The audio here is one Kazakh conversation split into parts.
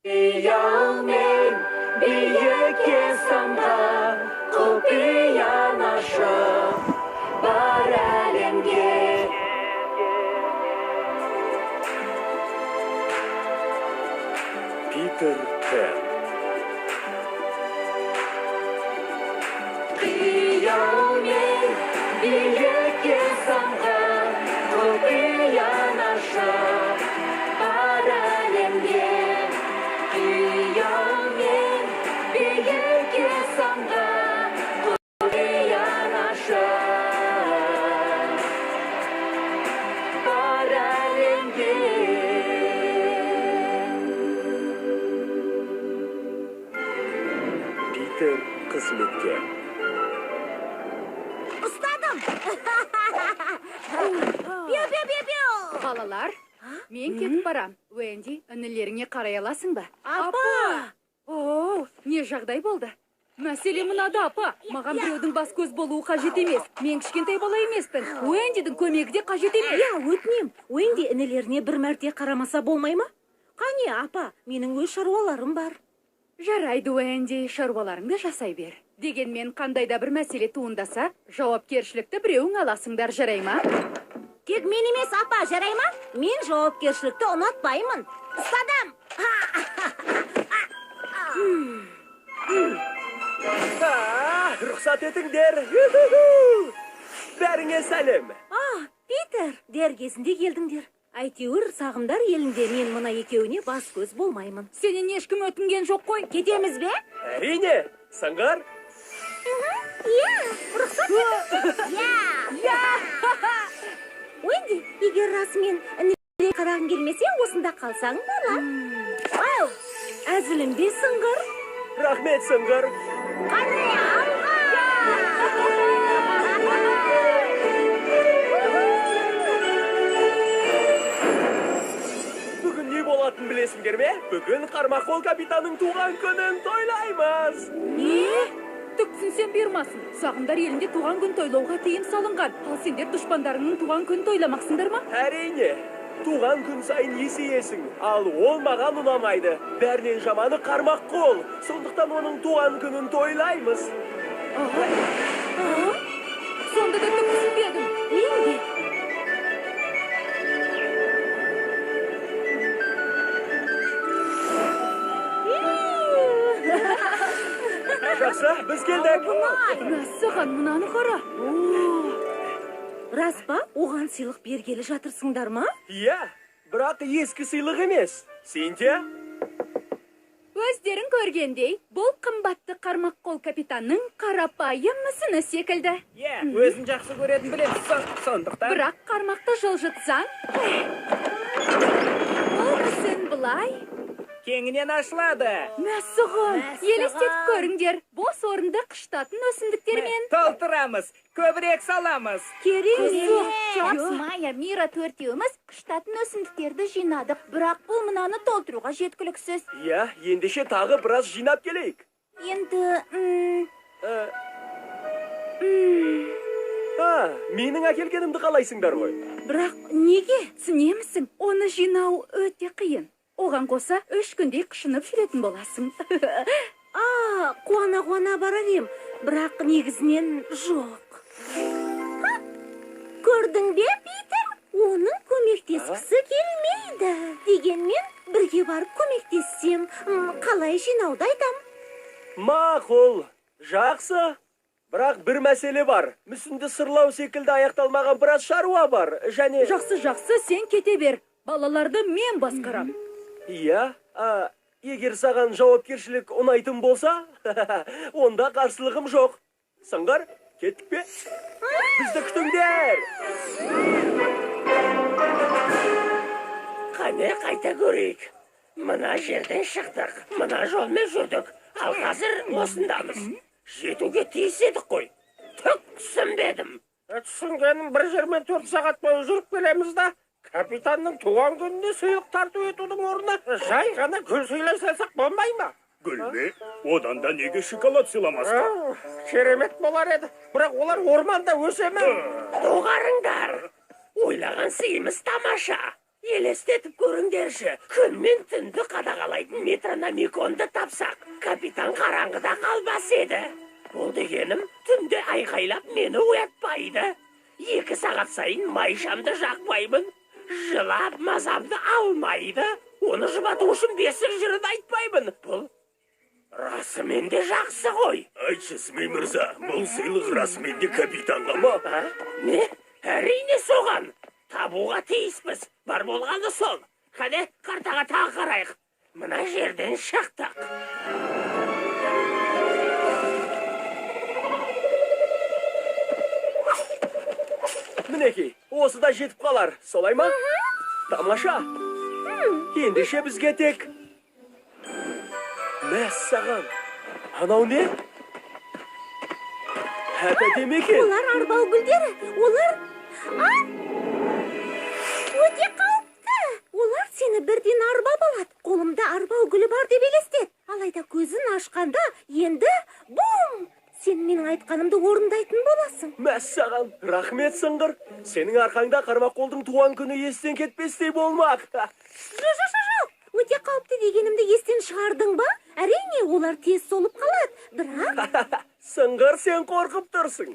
Қиялмен биікке самға, құпияны ашып бар әлемге. Питер Пэн. Қиялмен биікке самға, құпияны ашып бар әлемге. Қиялмен биікке самға, құпияны ашып бар әлемге. Питер қызметке. Ұстадым! Пиу, пиу, пиу, пиу! Балалар, мен кетіп барам. Уэнди, інілеріңе қарай аласың ба? Апа! О, не жағдай болды? Мәселе мынада, апа. Маған біреудің бас-көз болуы қажет емес. Мен кішкентай бала емеспін. Уэндидің көмегі де қажет емес. Иә, өтінем. Уэнди інілеріне бір мәрте қарамаса болмай ма? Қане, апа, менің өз шаруаларым бар. Жарайды, Уэнди, шаруаларыңды жасай бер. Дегенмен қандай да бір мәселе туындаса, жауапкершілікті біреуің аласыңдар, жарай ма? Тек мен емес, апа, жарай ма? Мен жауапкершілікті ұнатпаймын. Ұстадым! Рұқсат етіңдер. Бәріңе сәлем. А, Питер, дер кезінде келдіңдер. Әйтеуір сағымдар елінде мен мына екеуіне бас-көз болмаймын. Сенен ешкім өтінген жоқ қой. Кетеміз бе? Әрине, Сыңғыр. Иә, рұқсат етіңдер. Иә. Уэнди, егер расымен інілеріңе қарағың келмесе, осында қалсаң болады. Ау, әзілім бе, Сыңғыр? Рахмет, Сыңғыр. Қане, алға! Бүгін не болатынын білесіңдер ме? Бүгін Қармаққол капитанның туған күнін тойлаймыз. Не? Түк түсінсем бұйырмасын. Сағымдар елінде туған күн тойлауға тыйым салынған. Ал сендер дұшпандарыңның туған күнін тойламақсыңдар ма? Әрине, туған күн сайын есейесің. Ал ол маған ұнамайды. Бәрінен жаманы Қармаққол. Сондықтан оның туған күнін тойлаймыз. Сонда да түк түсінбедім. Мен де. Жақсы, біз келдік. Мәссаған, мынаны қара. Рас па? Оған сыйлық бергелі жатырсыңдар ма? Иә, бірақ ескі сыйлық емес. Синтия? Өздерің көргендей, бұл қымбатты Қармаққол капитанның қарапайым мүсіні секілді. Иә, өзін жақсы көретін білем, сондықтан. Бірақ қармақты жылжытсаң, бұл мүсін былай кеңінен ашылады. Мәссаған, елестетіп көріңдер. Бос орынды қыштатын өсімдіктермен толтырамыз, көбірек саламыз. Керемет. Джобс, Майя, Мира төртеуіміз қыштатын өсімдіктерді жинадық, бірақ бұл мынаны толтыруға жеткіліксіз. Иә, ендеше тағы біраз жинап келейік. Енді, менің әкелгенімді қалайсыңдар ғой. Бірақ неге? Түсінемісің, оны жинау өте қиын. Оған қоса 3 күндей қышынып жүретін боласың. А, қуана-қуана барар ем, бірақ негізінен жоқ. Көрдің бе, Питер? Оның көмектескісі келмейді. Дегенмен бірге барып көмектессем, қалай жинауды айтам. Мақұл, жақсы. Бірақ бір мәселе бар. Мүсінді сырлау секілді аяқталмаған біраз шаруа бар. Және Жақсы, жақсы, сен кете бер. Балаларды мен басқарам. Иә, егер саған жауапкершілік ұнайтын болса, онда қарсылығым жоқ. Сыңғыр, кеттік пе? Бізді күтіңдер! Қане, қайта көрейік. Мына жерден шықтық, мына жолмен жүрдік. Ал қазір осындамыз. Жетуге тиіс едік қой. Түк түсінбедім. Түсінгенім бір жермен 4 сағат бойы жүріп келеміз да, капитанның туған күніне сыйлық тарту етудің орнына жай ғана гүл сыйлай салсақ болмай ма? Гүл ме? Одан да неге шоколад сыйламасқа? Керемет болар еді, бірақ олар орманда өсе ме? Доғарыңдар, ойлаған сыйымыз тамаша. Елестетіп көріңдерші, күн мен түнді қадағалайтын метрономиконды тапсақ, капитан қараңғыда қалмас еді. Бұл дегенім, түнде айқайлап мені оятпайды. 2 сағат сайын май шамды жақпаймын. Жылап мазамды алмайды. Оны жұбату үшін бесік жырын айтпаймын. Бұл расымен де жақсы ғой. Айтшы, Смей мырза, бұл сыйлық расымен де капитанға ма? Не? Әрине соған. Табуға тиіспіз. Бар болғаны сол. Қане, картаға тағы қарайық. Мына жерден шықтық. Мінекей, осы да жетіп қалар. Солай ма? Тамаша. Ендеше бізге тек... Мәссаған. Анау не? Әп-әдемі екен. Олар арбау гүлдері. Олар... Өте қауіпті. Олар сені бірден арбап алады. Қолымда арбау гүлі бар деп елестет. Алайда көзін ашқанда енді бум! Сен менің айтқанымды орындайтын боласың. Мәссаған, рахмет Сыңғыр. Сенің арқаңда Қармаққолдың туған күні естен кетпестей болмақ. Жоқ. Өте қауіпті дегенімді естен шығардың ба? Әрине, олар тез солып қалады. Бірақ... Сыңғыр, сен қорқып тұрсың.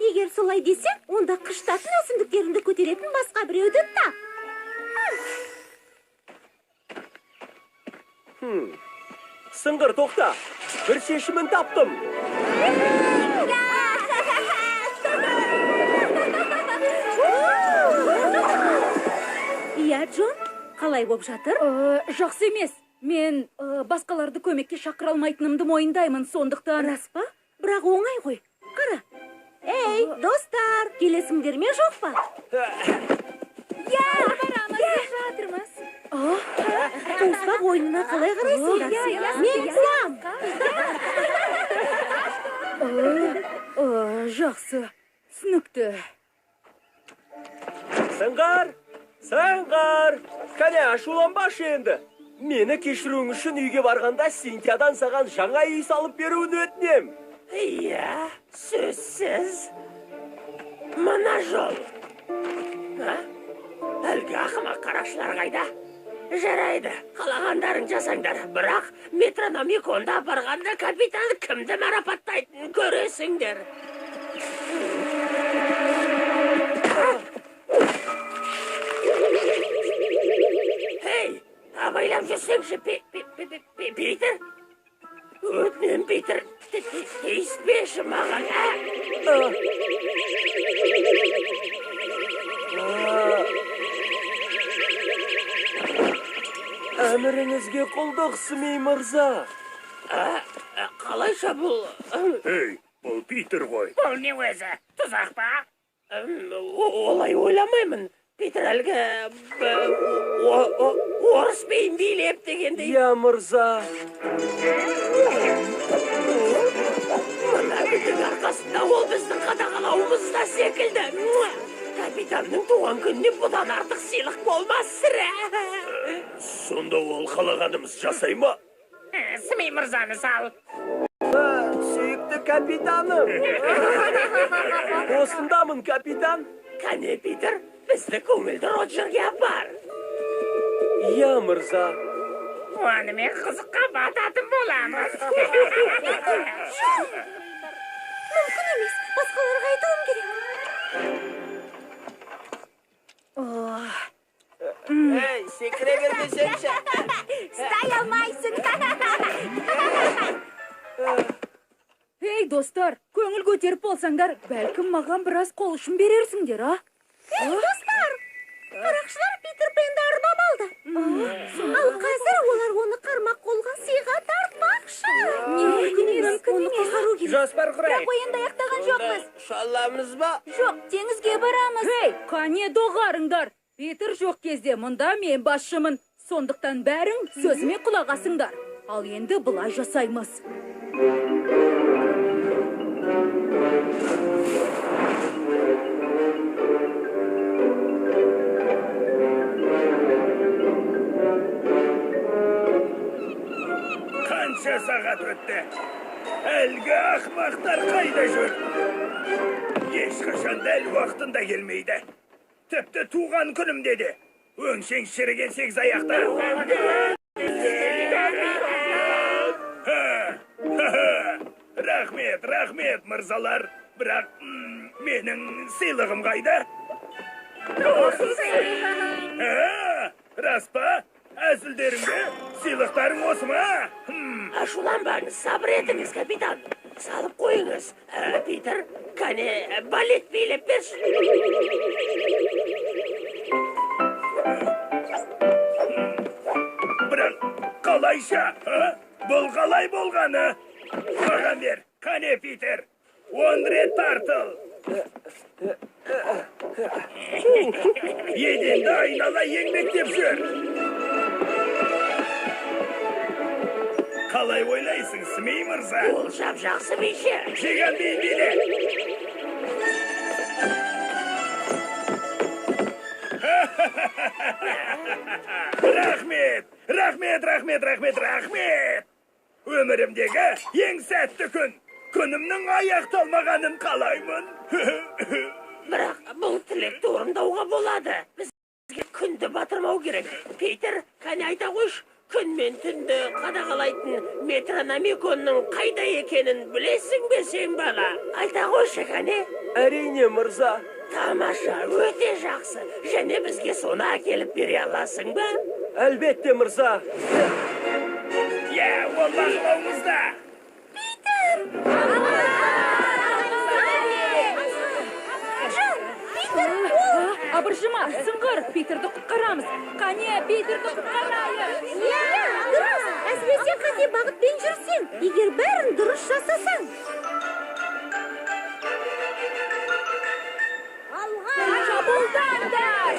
Егер солай десең, онда қыштатын өсімдіктеріңді көтеретін басқа біреуді тап. Сыңғыр, тоқта. Бір шешімін таптым. Иә, Джон, қалай боп жатыр? Жақсы емес. Мен басқаларды көмекке шақыра алмайтынымды мойындаймын, сондықтан... Рас па? Бірақ оңай ғой. Қара. Ей, достар, келесіңдер ме, жоқ па? Иә, барамыз, жатырмыз. Қуыспақ ойынына қалай қарайсыңдар? Мен қуам. Жақсы, түсінікті. Сыңғыр, Сыңғыр, кәне ашуланбашы енді. Мені кешіруің үшін үйге барғанда Синтиядан саған жаңа үй салып беруін өтінем. Иә, сөзсіз. Мына жол. Әлгі ақымақ қарақшылар қайда? Жарайды, қалағандарың жасаңдар. Бірақ метрономиконда апарғанда капитан кімді марапаттайтынын көресіңдер. Ей, абайлап жүрсеңші, Питер. Өтінем, Питер, тиіспеші маған, ә? Әміріңізге құлдық, Смей мырза. Қалайша бұл? Ей, бұл Питер ғой. Бұл не өзі? Тұзақ па? Олай ойламаймын. Питер әлгі орыс биін билеп дегендей. Иә, мырза. Мына гүлдің арқасында ол біздің қадағалауымызда секілді. Капитанның туған күніне бұдан артық сыйлық болмас сірә. Сонда ол қалағанымыз жасай ма? Смей мырзаны сал. Сүйікті капитаным. Осындамын, капитан. Кәне, Питер, бізді көңілді Роджерге апар. Иә, мырза. Онымен қызыққа бататын боламыз. Мүмкін емес, басқаларға айтуым керек. Ей, секіре бермесеңші. Ұстай алмайсың. Ей, достар, көңіл көтеріп болсаңдар, бәлкім маған біраз қол ұшын берерсіңдер, а? Ей, достар, қарақшылар Питер Пенді арбап алды. Ал қазір олар оны қармақ қолға сыйға тартпақшы. Мүмкін емес, оны құтқару керек. Жоспар құрайық. Бірақ ойынды аяқтаған жоқпыз. Шаламыз ба? Жоқ, теңізге барамыз. Ей, қане доғарыңдар. Питер жоқ кезде мұнда мен басшымын. Сондықтан бәрің сөзіме құлақ асыңдар. Ал енді былай жасаймыз. Қанша сағат өтті? Әлгі ақмақтар қайда жүр? Ешқашан дәл уақытында келмейді. Тіпті туған күнімде де. Өңшең шіріген сегіз аяқты. Рахмет, рахмет, мырзалар. Бірақ менің сыйлығым қайда? Рас па? Әзілдерің бе? Сыйлықтарың осы ма? Ашуланбаңыз, сабыр етіңіз, капитан. Салып қойыңыз. Питер, кәне, балет билеп берші. Бірақ қалайша? Бұл қалай болғаны? Маған бер, кәне, Питер. 10 рет тартыл. Еденді айнала еңбектеп жүр. Қалай ойлайсың, Смей мырза? Ол жап-жақсы биші. Жиған биін биле. Рахмет, рахмет, рахмет, рахмет, рахмет. Өмірімдегі ең сәтті күн. Күнімнің аяқталмағанын қалаймын. Бірақ бұл тілекті орындауға болады. Бізге күнді батырмау керек. Питер, кәне айта қойшы, күн мен түнді қадағалайтын метрономиконның қайда екенін білесің бе сен, бала? Айта қойшы, кәне. Әрине, мырза. Тамаша, өте жақсы. Және бізге соны әкеліп бере аласың ба? Әлбетте, мырза. Иә, ол бақылауымызда. Питер! Джон, Питер, ол! Абыржыма, сыңғыр, Питерді құтқарамыз. Қане, Питерді құтқарайық. Иә, дұрыс. Әсіресе қате бағытпен жүрсең, егер бәрін дұрыс жасасаң. Алға! Шабуылдаңдар!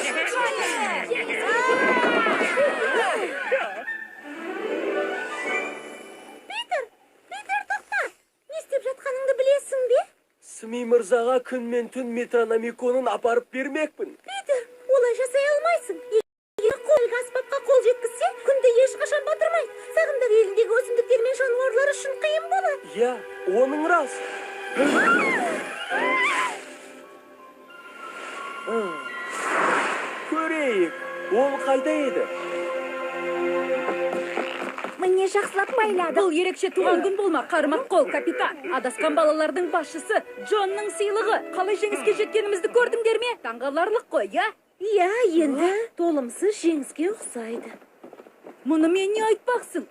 Питер, Питер, тоқта! Не істеп жатқаныңды білесің бе? Смей мырзаға күн мен түн метрономиконын апарып бермекпін. Питер, олай жасай алмайсың. Егер қол аспапқа қол жеткізсе, күнді ешқашан батырмайды. Сағымдар еліндегі өсімдіктер мен жануарлар үшін қиын болады. Иә, оның рас. Көрейік, ол қайда еді? Міне жақсылап байлады. Бұл ерекше туған күн болма, қармақ қол, капитан. Адасқан балалардың басшысы Джонның сыйлығы. Қалай жеңіске жеткенімізді көрдіңдер ме? Таңғаларлық қой, иә? Иә, енді толымсыз жеңіске ұқсайды. Мұнымен не айтпақсың?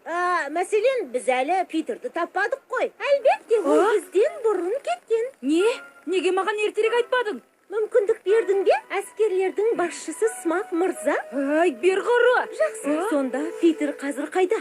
Мәселен, біз әлі Питерді таппадық қой. Әлбетте, ол бізден бұрын кеткен. Не? Неге маған ертерек айтпадың? Мүмкіндік бердің бе? Әскерлердің басшысы Смак мырза? Ай, бер қара. Жақсы, сонда Питер қазір қайда?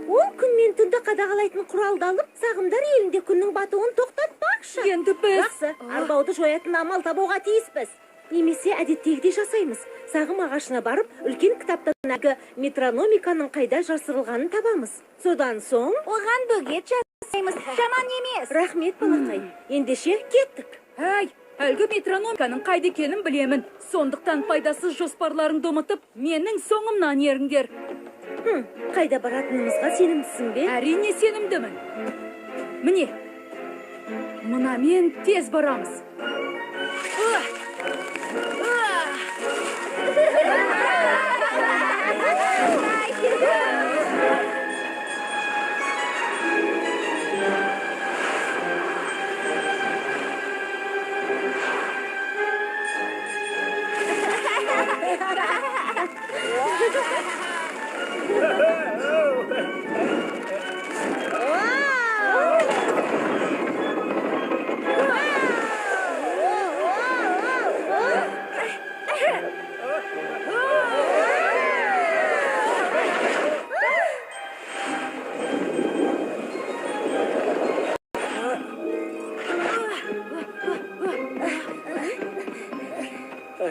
Ол күн мен түнді қадағалайтын құралды алып, сағымдар елінде күннің батуын тоқтатпақшы. Енді біз... Жақсы, арбауды жоятын амал табуға тиіспіз. Немесе әдеттегідей жасаймыз. Сағым ағашына барып, үлкен кітаптан әлгі метрономиканың қайда жасырылғанын табамыз. Содан соң... Оған бөгет жасаймыз. Жаман емес. Рахмет, балақай. Ендеше кеттік. Әй, әлгі метрономиканың қайда екенін білемін. Сондықтан пайдасыз жоспарларыңды ұмытып, менің соңымнан еріңдер. Қайда баратынымызға сенімдісің бе? Әрине сенімдімін. Міне, мынамен тез барамыз.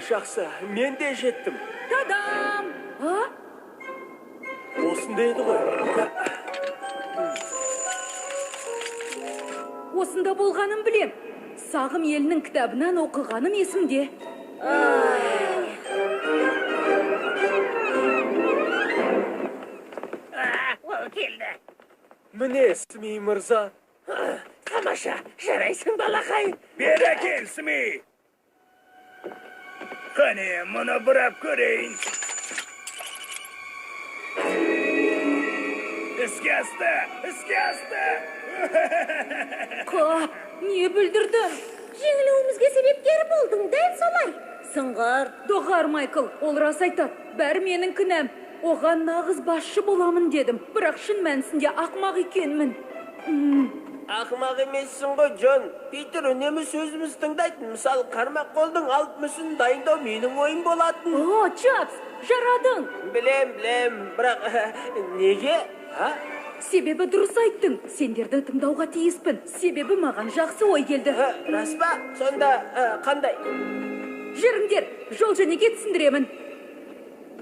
Жақсы, мен де жеттім. Та-дам! А? Осында еді ғой. Осында болғанын білем. Сағым елінің кітабынан оқығаным есімде. Ол келді. Міне, Смей мырза. Тамаша, жарайсың, балақай. Бері кел, Смей. Қане, мұны бұрап көрейін. Іске асты! Іске асты! Қап, не бүлдірдің? Жеңілуімізге себепкер болдың, дәл солай. Сұңғыр. Доғар, Майкл, ол рас айтады. Бәрі менің кінәм. Оған нағыз басшы боламын дедім. Бірақ шын мәнісінде ақмақ екенмін. Ақымақ емессің ғой, Джон. Питер үнемі сөзімізді тыңдайтын. Мысалы, қармақ қолдың алып мүсінін дайындау менің ойым болатын. О, Чапс, жарадың. Білем, білем. Бірақ неге? А? Себебі дұрыс айттың. Сендерді тыңдауға тиіспін. Себебі маған жақсы ой келді. Рас па? Сонда қандай? Жүріңдер, жол жөнекей түсіндіремін.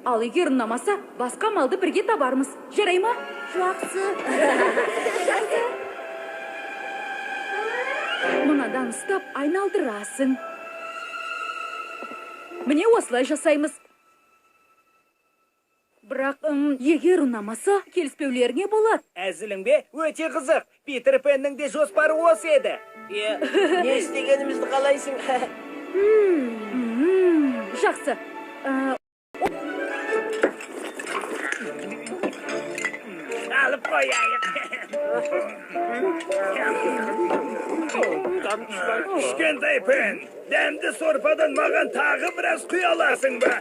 Ал егер ұнамаса, басқа малды бірге табармыз. Жарай ма? Жақсы. Мынадан ұстап айналдырасың. Міне осылай жасаймыз. Бірақ егер ұнамаса, келіспеулеріңе болады. Әзілің бе? Өте қызық. Питер Пеннің де жоспары осы еді. Не істегенімізді қалайсың? Жақсы. Алып қояйық. Кішкентай Пен, дәмді сорпадан маған тағы біраз құя аласың ба?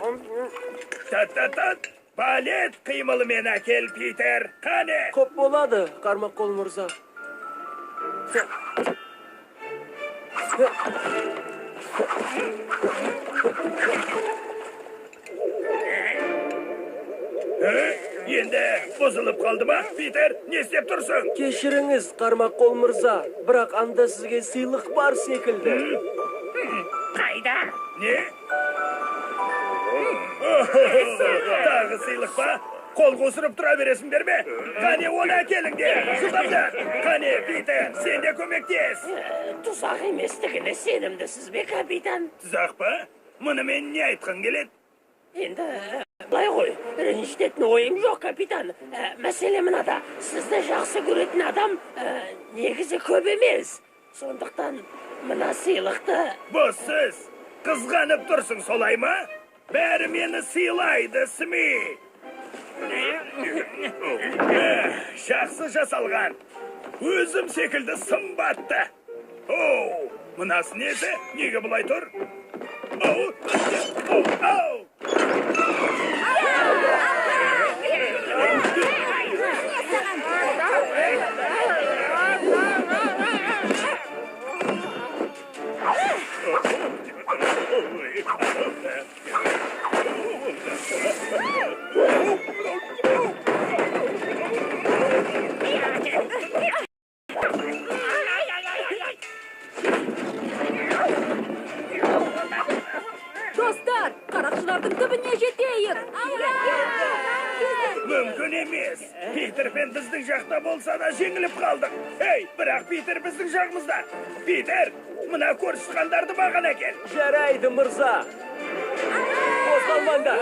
Тат-тат-тат, балет қимылымен әкел, Питер. Қане? Көп болады, қармақ қол мырза. Енді бұзылып қалды ма? Питер, не істеп тұрсың? Кешіріңіз, қармақ қол мырза, бірақ анда сізге сыйлық бар секілді. Қайда? Не? Тағы сыйлық па? Қол қусырып тұра бересіңдер ме? Қане, оны әкеліңдер. Жылдамдақ. Қане, Питер, сен де көмектес. Тұзақ еместігіне сенімдісіз бе, капитан? Тұзақ па? Мұнымен не айтқың келеді? Енді былай ғой, ренжітетін ойым жоқ, капитан. Мәселе мынада, сізді жақсы көретін адам негізі көп емес. Сондықтан мына сыйлықты... Бос сөз, қызғанып тұрсың солай ма? Бәрі мені сыйлайды, Сми. Жақсы жасалған. Өзім секілді сымбатты. Оу, мынасы несі? Неге бұлай тұр? Оу, оу, оу! Достар, қарақшылардың түбіне жетейік. Мүмкін емес. Питер Пен біздің жақта болса да жеңіліп қалдық. Ей, бірақ Питер біздің жағымызда. Питер, мына көрсыққандарды маған әкел. Жарайды, мырза. Қозғалмаңдар.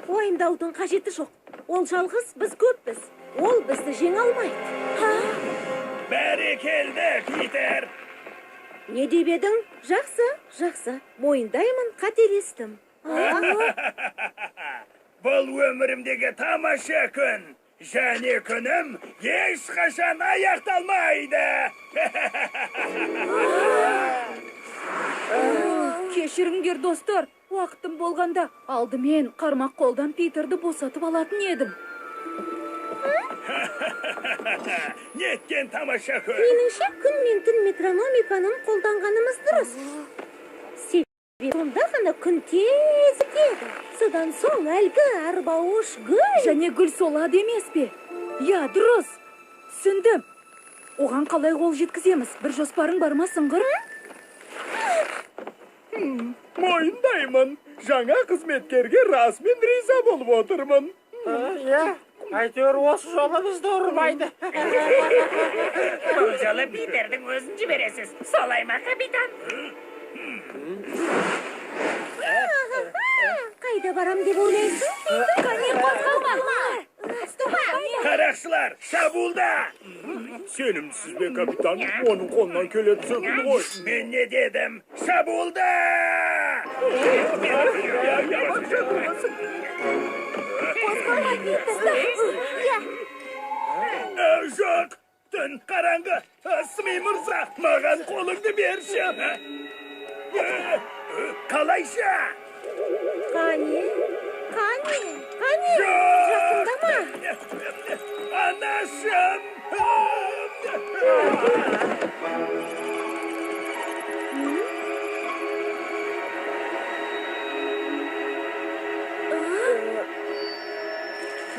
Уайымдаудың қажеті жоқ. Ол жалғыз, біз көппіз. Ол бізді жеңе алмайды. Бәрекелді, Питер. Не деп едің? Жақсы, жақсы. Мойындаймын, қателестім. Бұл өмірімдегі тамаша күн. Және күнім ешқашан аяқталмайды. Кешіріңдер, достар. Уақытым болғанда алдымен қармақ қолдан Питерді босатып алатын едім. Неткен тамаша күн! Меніңше, күн мен түн метрономиканың қолданғанымыз дұрыс. Себебі сонда ғана күн тез өтеді. Содан соң әлгі арбауыш гүл... Және гүл солады емес пе? Я, дұрыс. Түсіндім. Оған қалай қол жеткіземіз? Бір жоспарың бар ма, Сұңғыр? Мойындаймын. Жаңа қызметкерге расымен риза болып отырмын. Иә, әйтеуір осы жолы бізді ұрмайды. Бұл жолы Питердің өзін жібересіз. Солай ма, капитан? Қайда барам деп ойлайсың? Қане, қозғалма! Қарақшылар, шабуылда! Сенімсіз бе, капитан? Оның қолынан келеді секілді ғой. Мен не дедім? Шабуылда! Жатыласың. Қозғалма, Питер. Иә. Жоқ, түн қараңғы. Сми мырза, маған қолыңды берші. Қалайша? Қане, қане, қане. Жоқ! Жақындама. Анашым!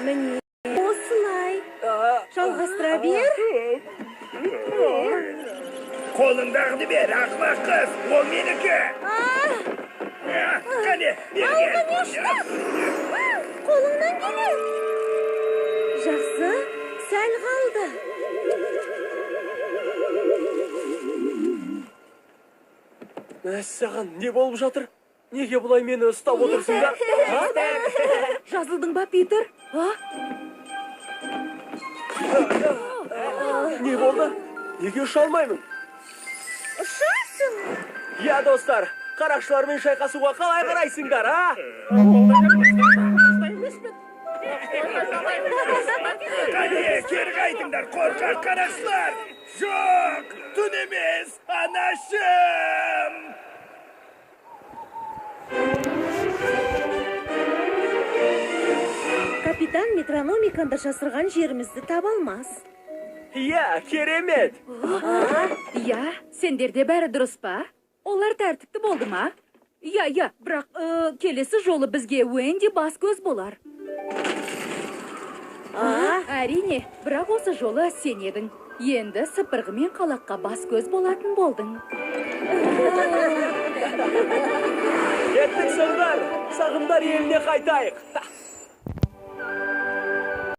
Міне, осылай. Жалғастыра бер. Қолыңдағыны бер, ақымақ қыз, ол менікі. Қане, берген. Алға не ұшты? Қолыңнан келеді. Жақсы, сәл қалды. Мәссаған, не болып жатыр? Неге бұлай мені ұстап отырсыңдар? Жазылдың ба, Питер? А? Не болды? Неге ұша алмаймын? Ұшасың. Иә, достар, қарақшылармен шайқасуға қалай қарайсыңдар, а? Қане, кері қайтыңдар, қорқақ қарақшылар! Жоқ, түн емес, анашым! Капитан метрономиканды жасырған жерімізді таба алмас. Иә, керемет! Иә, сендерде бәрі дұрыс па? Олар тәртіпті болды ма? Иә, иә, бірақ келесі жолы бізге Уэнди бас көз болар. Әрине, бірақ осы жолы сен едің. Енді сыпырғы мен қалаққа бас көз болатын болдың. Кеттік, сыңдар! Сағымдар еліне қайтайық!